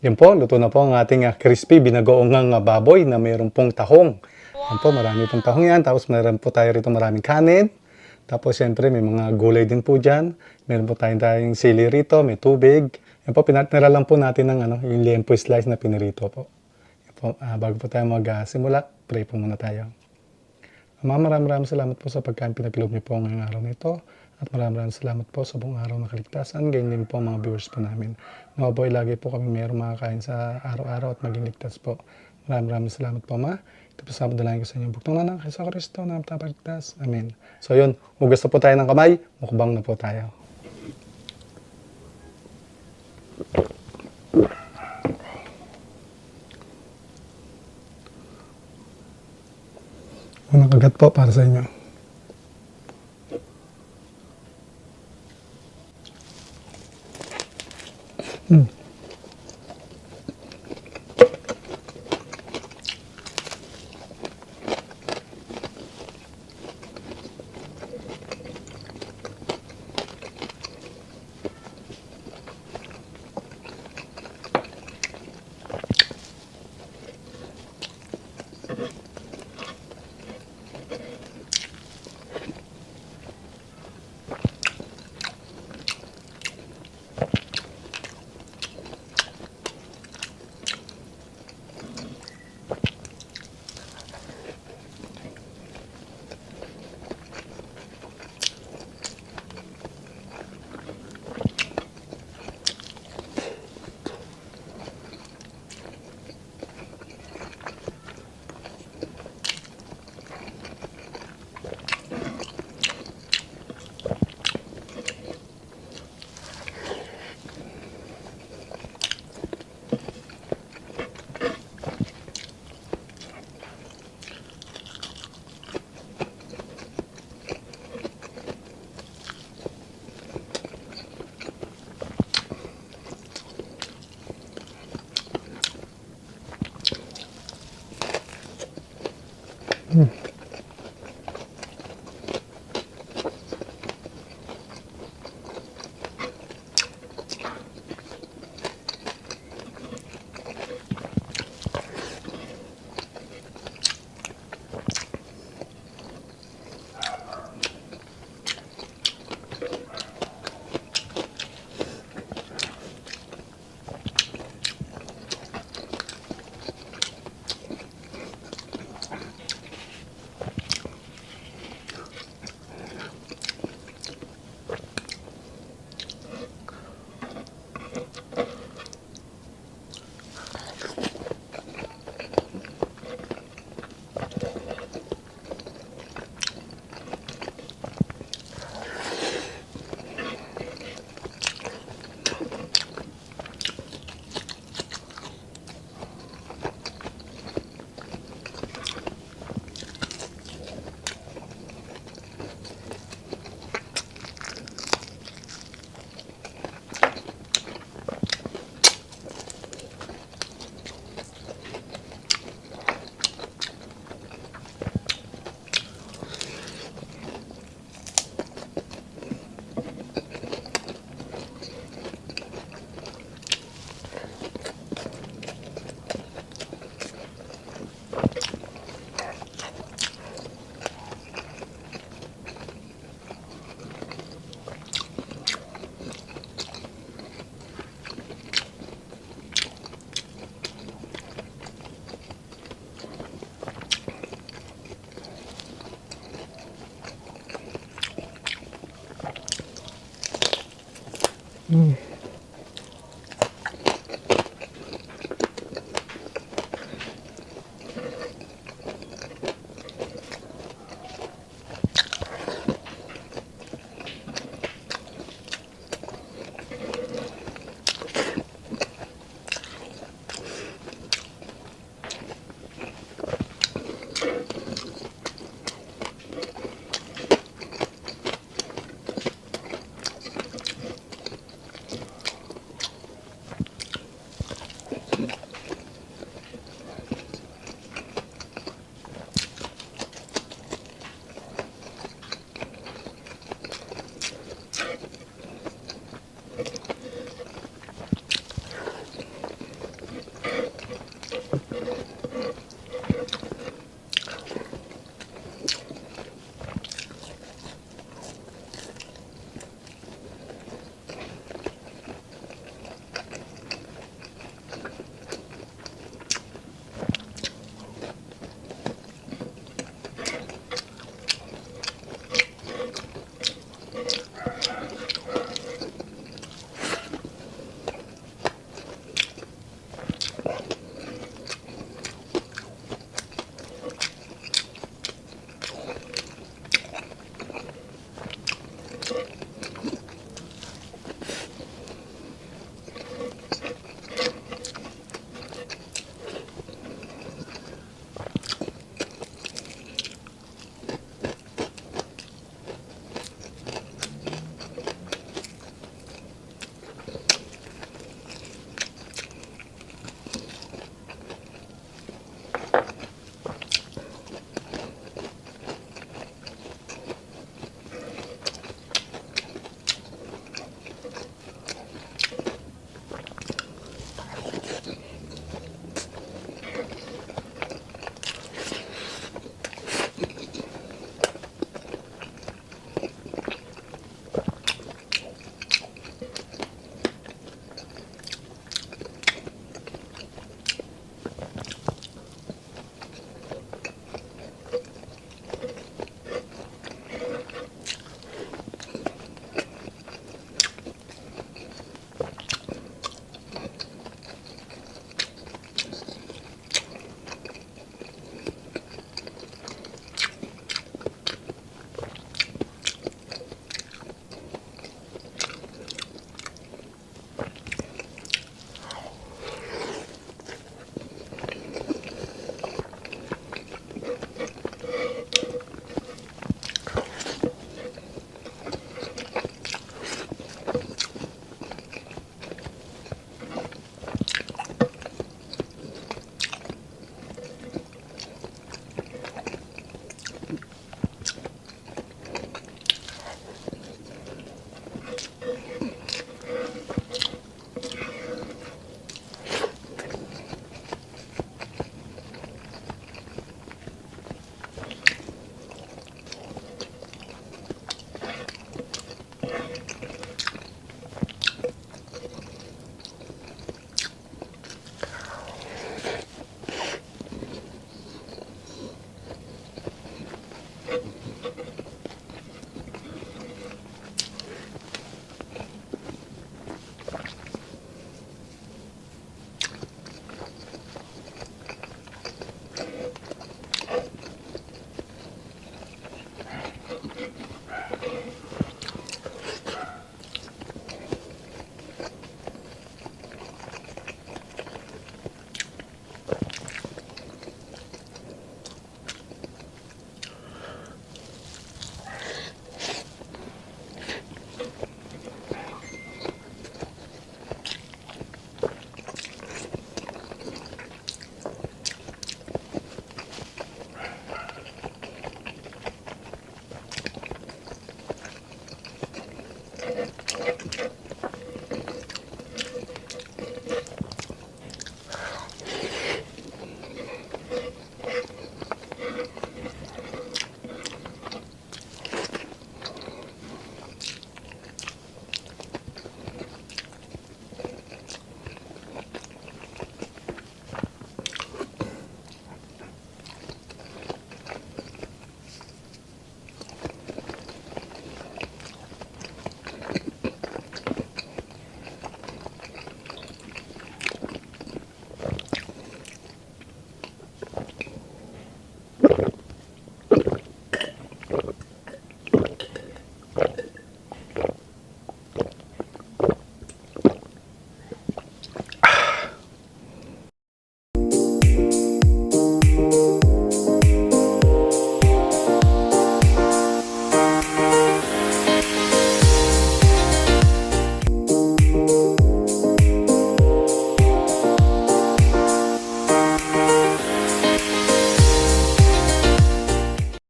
Yan po, luto na po ang ating crispy binagoongang baboy na mayroon pong tahong. Yan po, marami pong tahong yan. Tapos meron po tayo rito maraming kanin. Tapos siyempre may mga gulay din po dyan. Meron po tayong sili rito, may tubig. Yan po, pinatnira lang po natin ng ano, yung liempo slice na pinirito po. Yan po, bago po tayo magsimula, pray po muna tayo. Ama, maraming maraming salamat po sa pagkain pinagkaloob niyo po ngayong araw na ito. At maraming maraming salamat po sa buong araw na kaligtasan. Ganyan din po ang mga viewers po namin. Nawa po ay lagi po kami mayroong makakain sa araw-araw at maging ligtas po. Maraming maraming salamat po, Ama. Ito po sa dalangin ko sa inyong buktong anak, Hesu Kristo, na tagapagligtas. Amen. So yun, hugas na po tayo ng kamay, mukbang na po tayo. Unang kagat po para sa inyo.